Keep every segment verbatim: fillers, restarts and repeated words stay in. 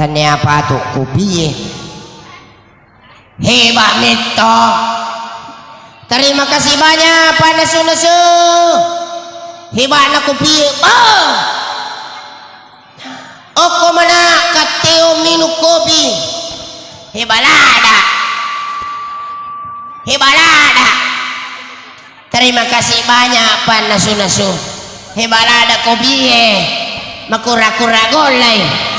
Tania patu kopie. Hebat metto. Terima kasih banyak Pak Nasu-nasu. Hebatna kopie. Bah. Okko mana katteo minum kopi. Hebalada. Hebalada. Terima kasih banyak Pak Nasu-nasu. Hebalada kopie. Makura-kura gollai.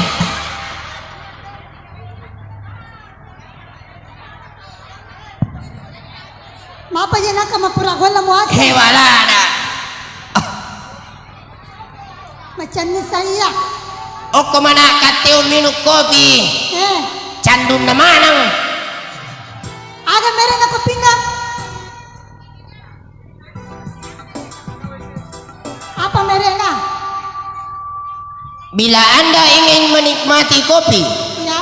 Mapa je naka makura golla muasa? Hebalada. Macanni saya. Okko mana katteo minum kopi. Eh. Candunna maneng. Aga merena kopinna? Apa merena? Bila Anda ingin menikmati kopi, ya,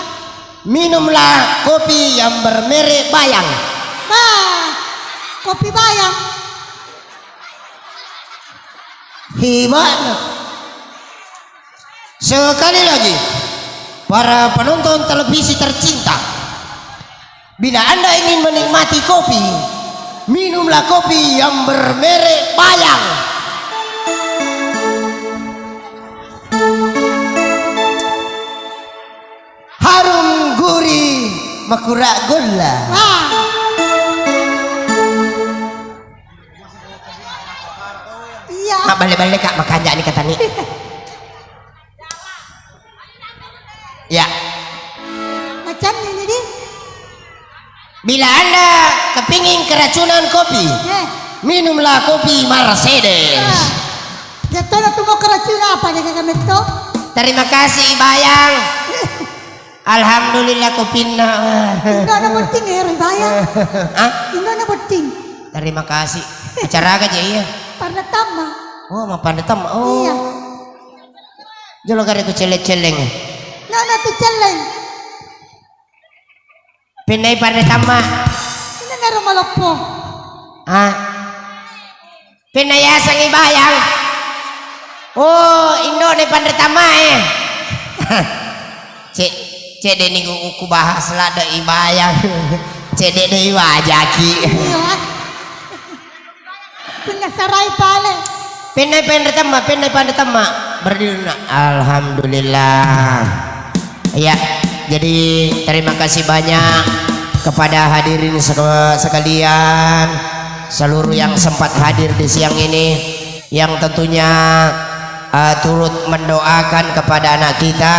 minumlah kopi yang bermerek Bayang. Bah, kopi Bayang. Hebatnya. Sekali lagi, para penonton televisi tercinta, bila Anda ingin menikmati kopi, minumlah kopi yang bermerek Bayang. Harum gurih, makura golla. Wah. Iya. Mabballe-balle, Kak, makanja ni katani. Ya. Macam ini, di. Bila Anda kepingin keracunan kopi, eh, minumlah kopi Mercedes. Ah. Jatuh tu mau keracunan apa dia kagak metto? Terima kasih, Bayang. Alhamdulillah, kopinna. Indo'na botting, eh, Roy Bayang. Hah? Indo'na botting. Terima kasih. Acara aga je iya? Panre Tamma. Oh, ma Panre Tamma. Oh. Iya. Jolo gare ku celleng-celleng. Nana tu celleng. Pennai Panre Tamma. Ini naro maloppo. Ah. Pennai yasengngi Bayang. Oh, indo'na Panre Tamma, eh. Cek, cek de ni ku, ku bahas ladde i Bayang. Cek de de i wajaki. Iya. Pennasarai pale. Pennai Panre Tamma, pennai Panre Tamma. Berdiri nak. Alhamdulillah. Ya, jadi terima kasih banyak kepada hadirin sek-, sekalian, seluruh yang sempat hadir di siang ini, yang tentunya, eh, turut mendoakan kepada anak kita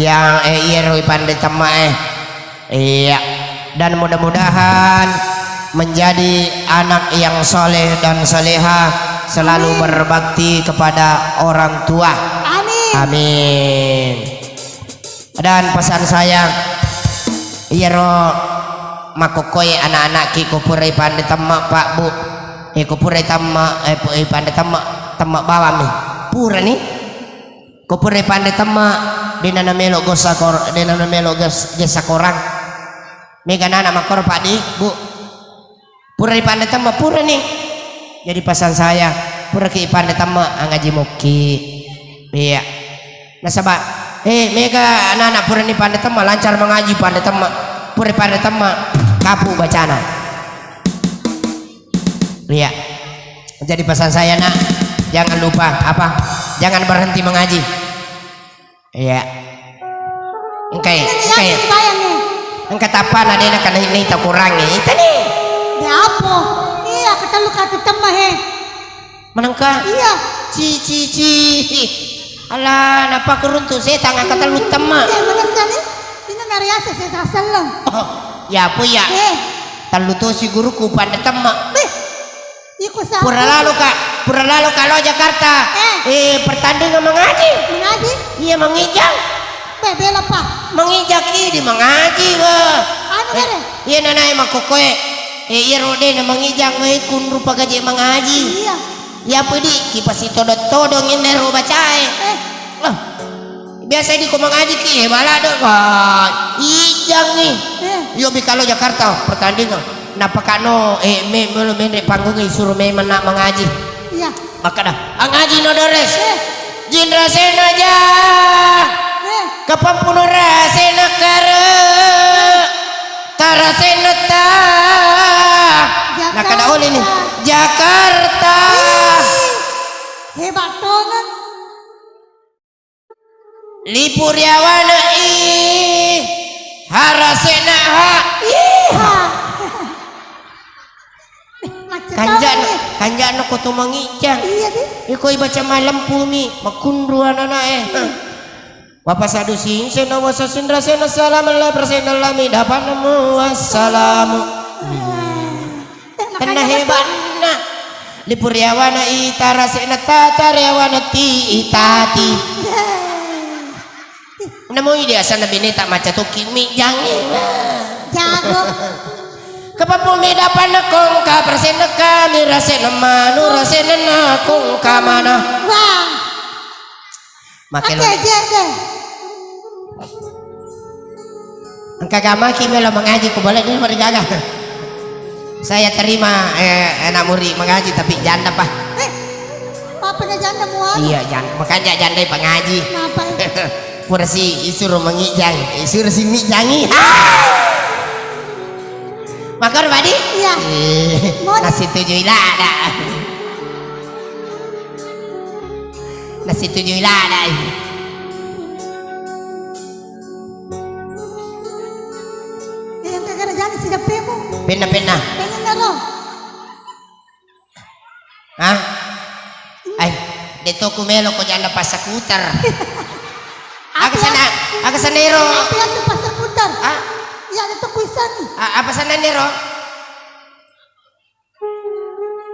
yang, eh, iyero Panre Temma, eh. Iya. Dan mudah-mudahan menjadi anak yang soleh dan soleha, selalu, amin, berbakti kepada orang tua. Amin. Amin. Dan pesan saya, iyaro makkokkoe anak-anakki, ko purai panre temma, Pak, Bu. Eh, ko purai temma, eh, pu-, eh, panre temma, temma bawammi. Purani. Ko purai panre temma, dena namelo gosa kor-, dena namelo ges-, gesa korang. Mega nana makkoro, Pak, di, Bu. Pura ipanre temma, purani. Jadi pesan saya, puraki ipanre temma, angaji mokki. Iya. Nasaba, eh, mega anak-anak purani panre temma, lancar mangaji panre temma. Pura ipanre temma, kapu bacana. Iya. Jadi pesan saya, Nak, jangan lupa apa? Jangan berhenti mengaji. Iya. Engkai, ini engkai. Bayang nih. Engka tappana dena kana ini takurangi. Itani. Ya apa? Iya, ketellu katu temma he. Manengka? Iya. Ci, ci, ci. Ala, napa kuruntu setang angka tellu temma. Iya, manessa nih. Ini nariasa saya selleng. Oh, ya apa ya? Eh. Tellu tosi guruku panre temma. Beh. Iko sa-, pura lalo ka, pura lalo ka lo Jakarta. Eh. Eh, pertandingan mengaji. Mengaji? Iya, mengijang. Be, bela, Pak. Mengijang ki di mengaji, weh. Anu, eh, gare? Iya, nanae makkokkoe. Eh, iya, rode na mengijang, eh, kun rupa gaje mengaji. Iya. Iya, pedi, kipasi todong-todong ini ro bacae. Eh. Loh. Biasa di ko mangaji ki, eh, bala do. Wah, ijang nih. Eh. Yo, bikalo Jakarta pertandingan. Napakano, eh, me-, melo menre panggung, eh, suruh me menna mangaji. Iya. Makkada, angaji no dores. Eh. Jinra Sena aja. Eh. Kapang puno rasena kare, tarasena ta. Jakarta. Nakada oleh ni. Jakarta. Ih, hebat banget. Lipu riawana i, harasena ha. Iha. Macet. Kanja'na, banget. Kanja'na ko to mangijjang. Iya, di. Iko ibaca malempu mi, makunru anana e. Hmm. Wapasadu sinsena wasa sinrasena salam Allah persen Allah mi dapat nemu wassalamu. Eh, makanya. Tenna betul. Hebatna. Lipu riawana i, tarasena tata riawana ti itati. Iya. Namoi di asanna bene tak maca tokki mi jangi. Jago. Kapang puno mi dapanna kongka persenna kami rasena manu rasena na kongka mana. Wah. Makkeda. Oke, Jer, Jer. Engka gamaki melo mengaji, ku boleh dulu marigaga. Saya terima, eh, anak murid mengaji tapi janda, Pak. Eh, apa na janda mual? Iya, jan-, makanya janda pengaji. Kenapa? Pura si isuro mengijang, isuro si mijangi. Ah! Makor badi? Iya. Eh, mau. Nasitujui lada. Nasitujui ladai. Eh, yang kagak jadi sidappemu. Penna, penna. Pengen naro. Hah? Ai, de to ku melo ko janda passakuter. Aga sana, aga sana ero? Apa yang passakuter? Hah? Ya, de to ku isani. A-, apa sana nero?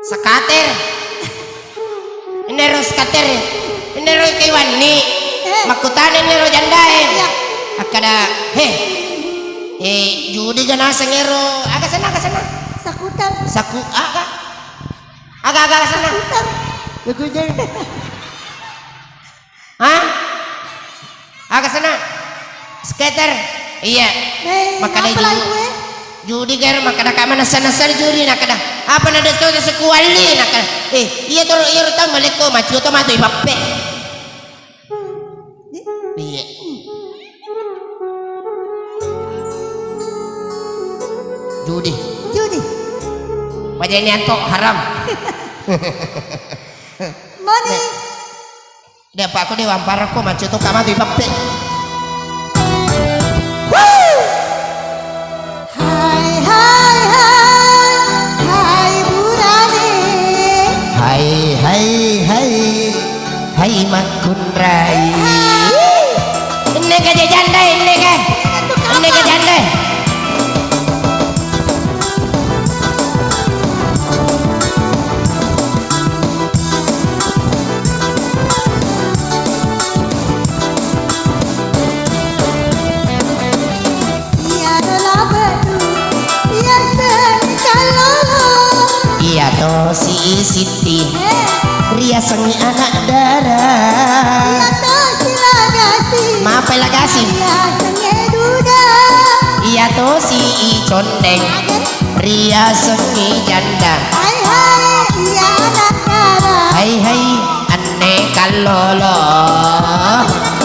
Sekater. Enero sekater. Enero kewanni. Eh. Makkutana enero jandae. Iya. Akkada, "He. Eh, judi ga naseng ero." Aga sana, aga sana? Sakuter. Saku-, aga? Aga, aga sana? Sakuter. Itu je. Hah? Aga sana? Skater? Iya. Hei, makkada apa ju-, lagi gue? Judi ger, makkada ka manessa-nessa judi, nakkada, "Apa na deso sekuali?" Nakkada, "Eh, iya toro, iya tau malekko, macio to matu ipappe." Iya. Judi. Judi. Pajanian to haram. Moni. Nek. De' apa' ko de' wamparakko, macco to kamatu ipappe. Hai, hai, hai, hai burane. Hai, hai, hai, hai makkunrai. Enne ka je janda, enne ka. Enne ka janda. Iyaro labe'nu, iya seni kallolo. Iya tosi i Sitti. Eh. Riasengngi anak dara. Iya tosi Lagasi. Mapai Lagasi. Riasengngi Duda. Iya tosi i Condeng. Ade. Riasengngi janda. Hai, hai, iya anak dara. Hai, hai, anne kallolo.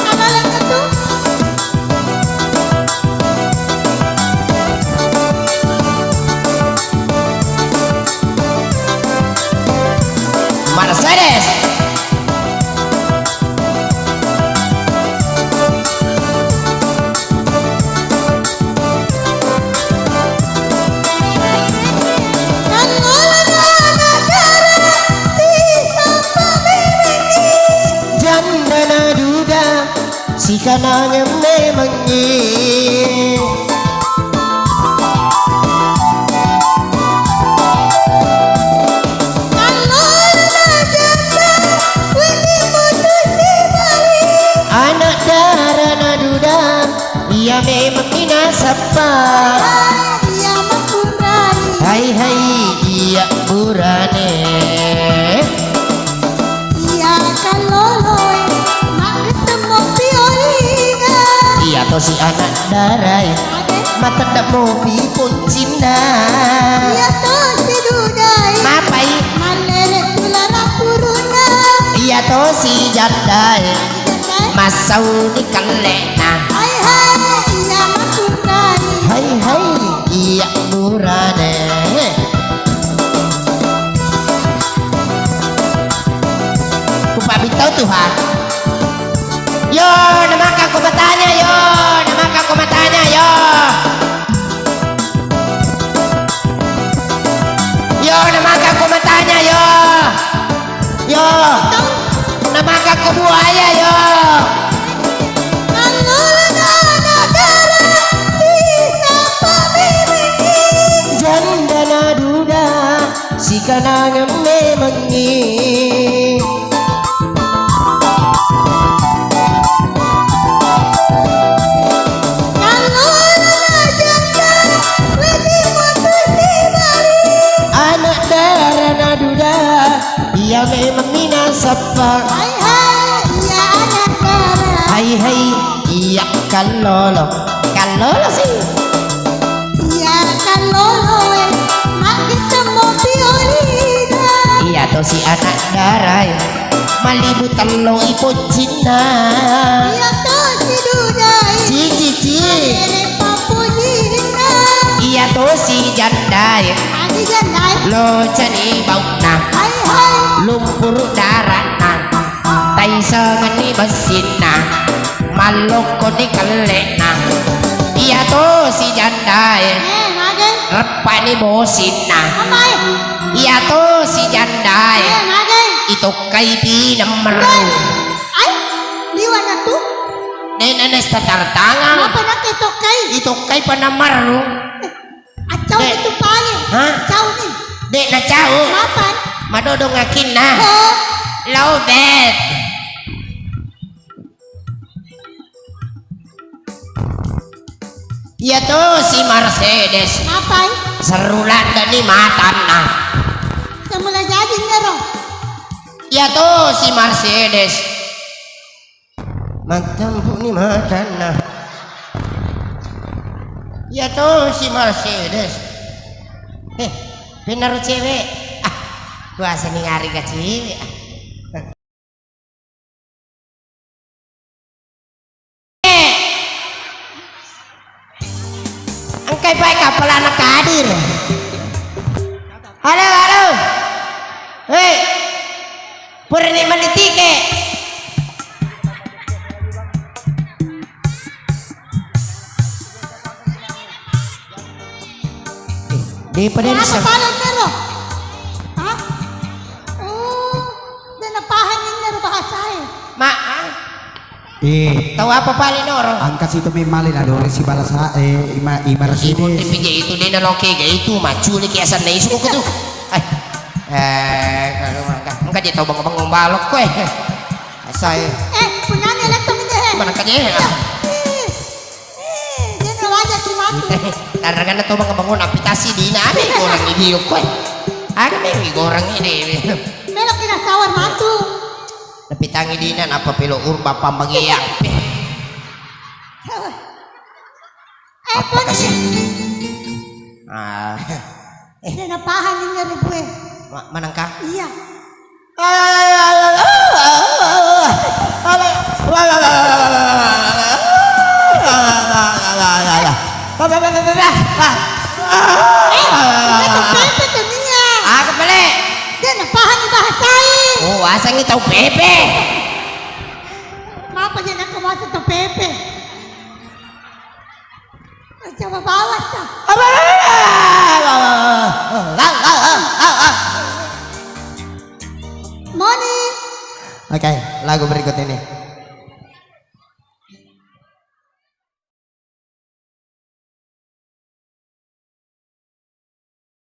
Kallolo tu. Mercedes. Jandana Duda sikanangeng memengngi. Anak darana Duda, iya memengngi nasappa. Hai, hai, iya burane. Iya kalloloe, makketemmopi olinga. Iya tosi anak darae, matedde'mopi poncinna. Iya tosi Dudae, mapai mallele tulara purunna. Iya tosi jandae, massauni kelle'na. Tau tuha. Yo, namakakko matanya, yo, namakakko matanya, yo. Yo, namakakko matanya, yo. Yo, namakakko buaya, yo. Janda naduda. Sikanangeng memengngi. Anak dara naduda, iya memeng minasappa. Hai hai, iya anak dara. Hai hai, iya kallolo. Kallolo si. Iya kalloloe, maggettemmo piolina. Iya tosi anak darae, malibu tello i poccinna. Iya tosi dudae, cici ci, papujinna. Iya tosi jandae, agi jandae, locani baukna. Hai hai, lumpuru daratna. Taisengenni bessinna, mallokkoni kelle'na. Iyato si jandae, eh, mage, reppani bosinna. Amai. Iyato si jandae, eh, mage, itokkai pinemmeru. Ai, liwana tu. Dena nesta tartanga. Apa nak itokkai? Itokkai penemmeru. Eh, Accau. Dek. Itu paling. Hah? Cau ni. Dek na cau. Mapan? Madodong akinna. Oh. Lobet. Iya to si Mercedes. Mapan? Seru ladde ni matanna. Semula jadi nero. Iya to si Mercedes. Mattampu'ni matanna. Iya to si Mercedes. Eh, penaro cewek. Ah, kuasa ni ngari ka cewek. Ah. Eh. Engkai pae kapalana Kadir. Halo, halo. Hei. Purani mani tike. Eh, de pada. Apa paling nero? Hah? Oh, de napahang nero bahasae. Ma, ah? Eh. Tau apa paling noro? Angka situ memale la dore si balasa, eh, ima, ima. Ibu T P J itu de naloke ga itu, maculi ki asanna isu ko tu. Eh. Eh, kalau mangka, mangka je tau bengong-bengong balok koe. Asai. Eh, punyane letong ini, eh. Mana kaje? Iya. Eh, eh, dia ngewajar si matu. Taragana tau bengong-bengong apitasi dina ane goreng video koe. Aga me goreng ini. Melok kena sawar matu. Napitangi dina napa pelo urba pambagiang. Eh, apa kasih? Ah. Eh. Dia napahang ini ribue. Ma-, manengka? Iya. Eh, itu pepe tania. Aga pale? Dia napahang bahasai. Oh, asangi tau pepe. Mapa je nak kemasa tau pepe? Coba bawa sa. Moni. Oke, lagu berikut ini.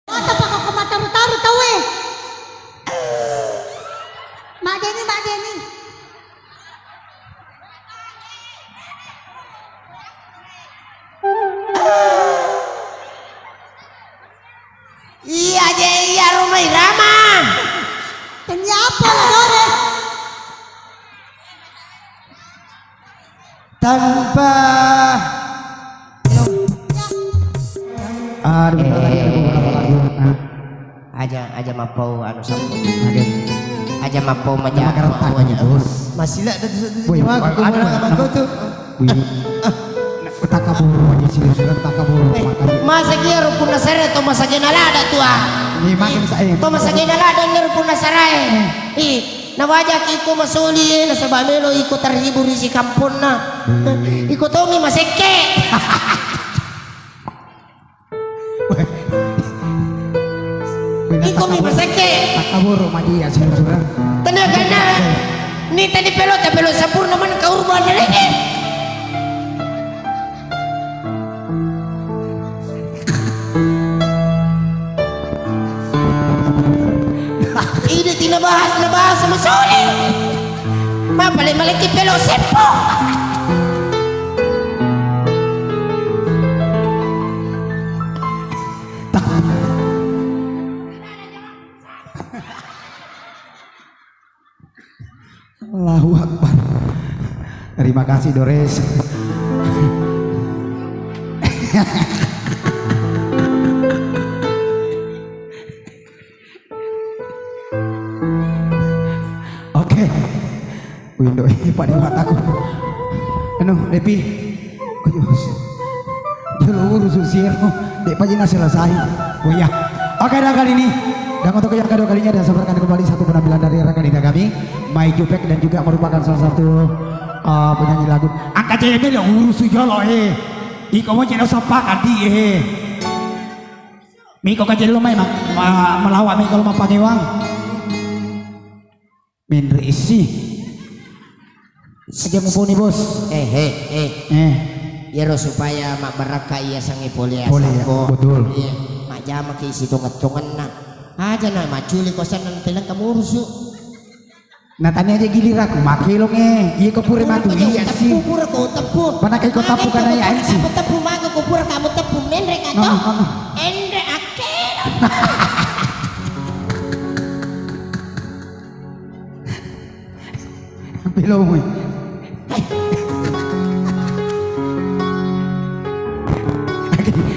Mata pakako mataru-taru tauwe. Madeni, madeni. Iya je, iya Rhoma Irama. Tania apa, Dore? Tanpa. Aduh, eh, aja, aja mappau anu sampo. Oke. Aja mappau maja. Makarang aja. Bos. Masih lihat dari situ. Woi, aku aduh, mana temanku tuh? Wih. Takabur aja sih, sudah takabur. Eh, makanya. Masa kia rupunna sare to masagena lada tua. Iya, makin saya. To masagena lada ini rupunna sarae. Eh. Ih. Nawajaki iko masoli, nasaba melo iko terhibur isi kamponna. Iko tomi masekke. Iko mi masekke. Takaburu madia sura-sura. Tenang, karena ni tadi pelota, pelota sempurna, mana kau rubah lagi. Idi tina bahas, na bahas sama Soli. Mapale maleki pelo seppo. Allahu Akbar. Terima kasih, Dores. Oke. Window ini pada mataku. Anu, Depi. Kujus. Jolo urus usiru. Dek paji na selesai. Oh iya. Oke, dan kali ini, dan untuk yang kedua kalinya, dan sampaikan kembali satu penampilan dari rekan kita kami, Mai Jupek, dan juga merupakan salah satu, eh, penyanyi lagu. Angkat aja ini lo urus jolo, eh. Iko mau jadi sapakan di, eh. Miko kajello mai, ma-, ma-, melawa miko lo mapangewang. Menre isi. Aja mupuni, Bos. Eh, eh, eh. Eh. Iyaro supaya mabbarakka iya sangi pole. Pole, ya, asappo. Betul. Iya. Majjama ki sitonget-tongenna. Aja na maculi kosan nang teleng kamurusu. Natani aja gilirakku, makelong, eh. Iya ko pura matu, iya sih. Pura ko teppu, pura ko teppu. Mana kayak ko teppu karena ya, sih. Kamu teppu, maka ko pura kamu teppu, menre kato. No, no, no. Enre akelo. Belum.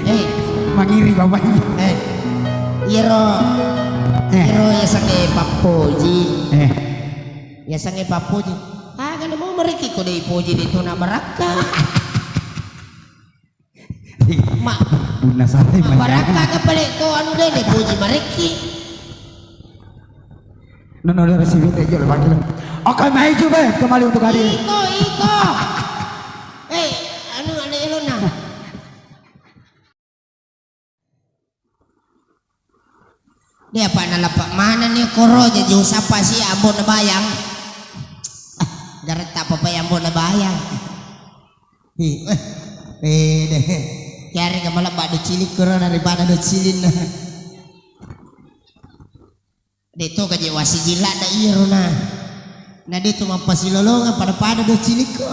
Eh. Mangiri bapaknya. Eh. Iyaro. Eh. Iyaro ya sange pappoji. Eh. Ya sange pappoji. Aga namo mereki ko dei poji de tona barakka. Ma-, punna salai ma-, manjana. Barakka ka pale ko anu de, de poji marekki. Nono le resi bete jo le bakil. Oke, mai juga kembali untuk hadir. Iko, iko. Eh, anu ane elona. Dia apa nalapa mana nih koro jadi usapa sih ambon bayang. Ah, garetta apa pa ambon bayang. Hi, eh, eh, deh. Kiari ka malebba do cilik koro daripada do cilin. De to kaje wasi jilak da iyaro na. Na de to mappasilolongang pada-pada do cilikku.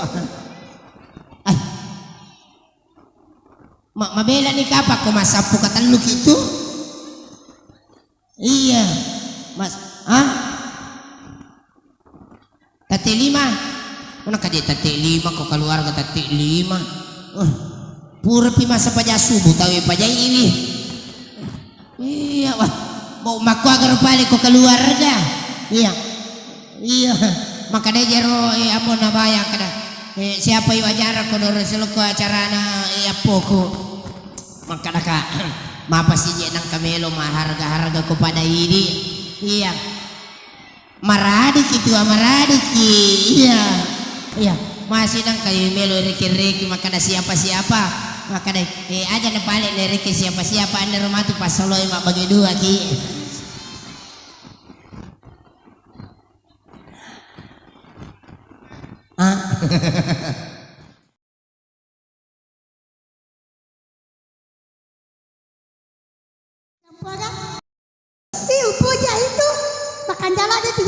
Ai. Ma-, mabela ni kapa ko massappu katellu ki tu? Iya. Mas, ah? Tette lima. Mana kaje tette lima ko keluarga tette lima. Uh, pura pi masa paja subuh tawe pajai ini. Iya, wah. Mau makkuaga rupale ko keluarga. Iya. Iya. Maka de jero, eh, ambo na bayang kada. Eh, siapa yu ajarang ko doro seloko acarana, eh, appoku. Maka daka. Mapa sije nang kamelo maharga-harga ko pada ini. Iya. Maradiki tua, maradiki. Iya. Iya. Masih nang kayu melo reki-reki makkada siapa-siapa. Makkada, eh, aja na pale na reki siapa-siapa, anne ro matu passoloi mabbage dua ki. Ah. Ih, upoji itu. Makanja la de tu.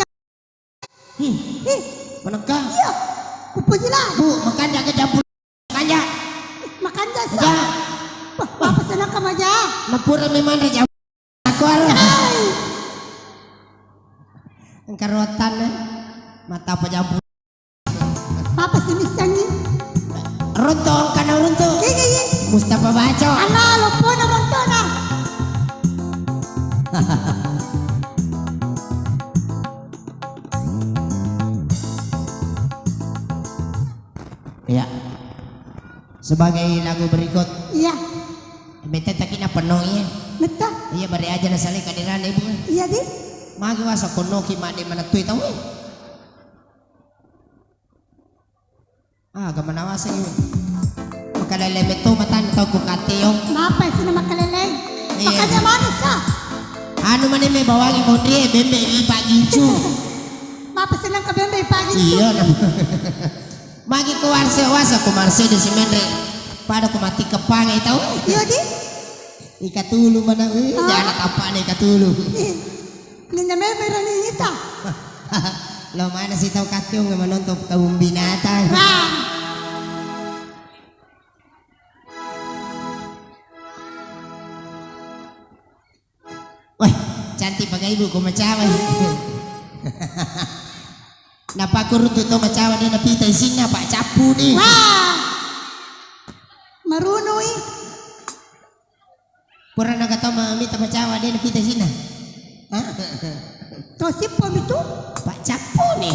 Hmm. Ih. Manengka? Iya. Upoji la. Bu, makanja ke campur. Makanja. Makanja sa. Ja. Wah, apa senang kamu aja? Mapura memang ada campur. Aku arah. Hai. Engka rotan, eh. Mata apa campur? Apa sih misangi? Runtu, engka na runtu. Iya, iya, iya. Mustafa Baco. Ala, lopona rontona. Iya. Sebagai lagu berikut. Iya. Metta takina penuh iya. Metta. Iya, bare aja na sale kaderana ibu. Iya, di. Magi wasa konoki made manatui tau. Aga manawaseng. Makalele metto matanna tau ku kateo. Mapa sini makalele? Iya. Makanya manis ah. Anu mani me bawangi monri e bembe i pagincu. Mapa senang ke bembe i pagincu? Iya. Magi ko warse wasa ko Mercedes menre. Pada ko mati kepange tau. Iya di. Ika tulu mana? Ih, ah. Jana tapane ika tulu. Ih. Nanya memang rani ita. Lo mana si tau kacung menonton kebun binatang. Wah. Weh, cantik pakai ibu ko macawa. Napakuruntu to macawa de napita isinna pak cappu ni. Wah. Marunui. Pura naga tau ma-, mita macawa de napita isinna. Hah? To sippo mitu? Pak cappu ni.